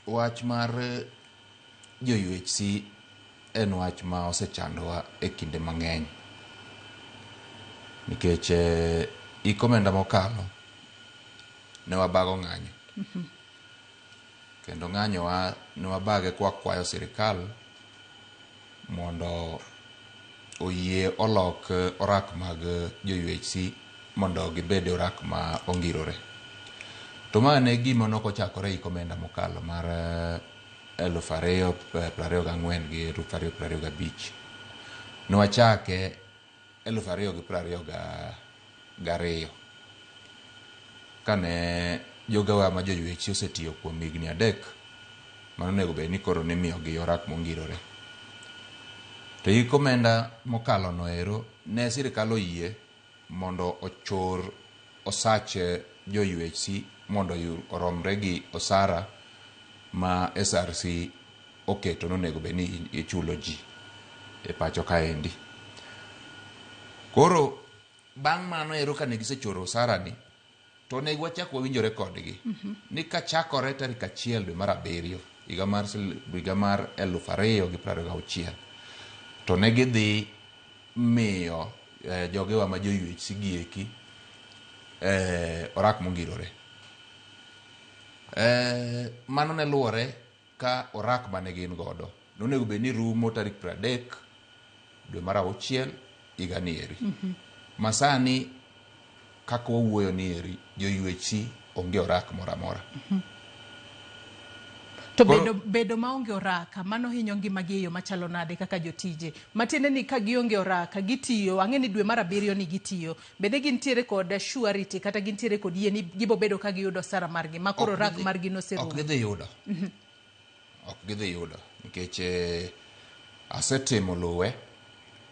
Wach mar jo UHC en wach ma osechandowa e kinde mang'eny nikech hik omenda mokalo ne wabago ng'anyo kendo ng'anyowa ne wabage kwakwayo sirikal mondo oyie olok orak mag jo UHC mondo gibed e orak ma ongirore. To ma ne gima ne ok ochakore e hik omenda mokalo mar 2024 gi 2025. Ne wachake 2022 kane jogewa ma jo UHC osetiyo kuom higni 3 mano onego bed ni koro nimiyogi orak mongirore. To hik omenda mokalo no ero ne sirikal oyie mondo ochor osach jo UHC mondo oromre gi osara ma SRC oketo nonego bed ni ichulo ji e pacho kaendi. Koro bang' mano ero kane gisechoro osara ni to onego wachak wawinjore kodgi ni kachakore tarik 1 dwe mar 7 higa mar 2026 to ne gidhi miyo jogewa ma jo UHC gi eki orak mongirore. Mano ne luwore ka orak mane gin godo nonego bed ni rumo tarik 30 dwe mar 6 higa ni eri. Ma sani kaka wawuoyo ni eri jo UHC onge orak moro amora. To bedo maonge oraka mano hinyo ngimagi e yo machalo nade kaka jotije? Matiende ni ka gionge oraka gitiyo, ang'e ni dwe mar 7 ni gitiyo, bende gintiere kod surety kata gintiere kod yie ni gibo bedo ka giyudo osara margi ma koro orak margi noserumo? Ok gidhi yudo. Ok gidhi yudo nikech asetimo luwe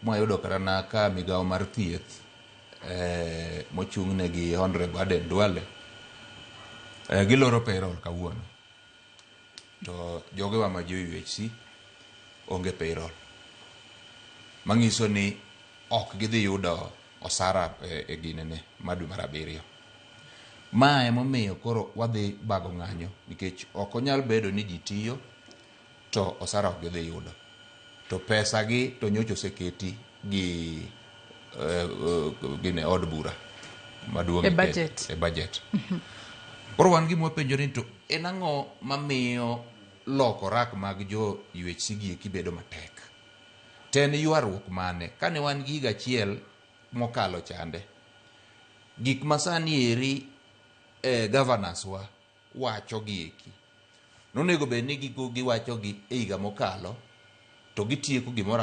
mwayudo kata na ka migawo mar thieth mochung'ne gi Honorable Aden Duale giloro payroll kawuono to jogewa ma jo UHC onge payroll manyiso ni ok gidhi yudo osara e ginene ma dwe mar 7. Ma emomiyo koro wadhi bago ng'anyo nikech ok onyal bedo ni ji tiyo to osara ok gidhi yudo to pesa gi to nyocha oseketi gi gine od bura maduong' e budget. E budget. Koro wan gima wapenjo ni to en ang'o mamiyo loko orak mag jo UHC gi eki bedo matek? To en ywaruok mane? Kane wan gi higa achiel mokalo chande, gik masani eri governors wa wacho gi eki nonego bed ni giwacho gi e higa mokalo to gitieko gimoro.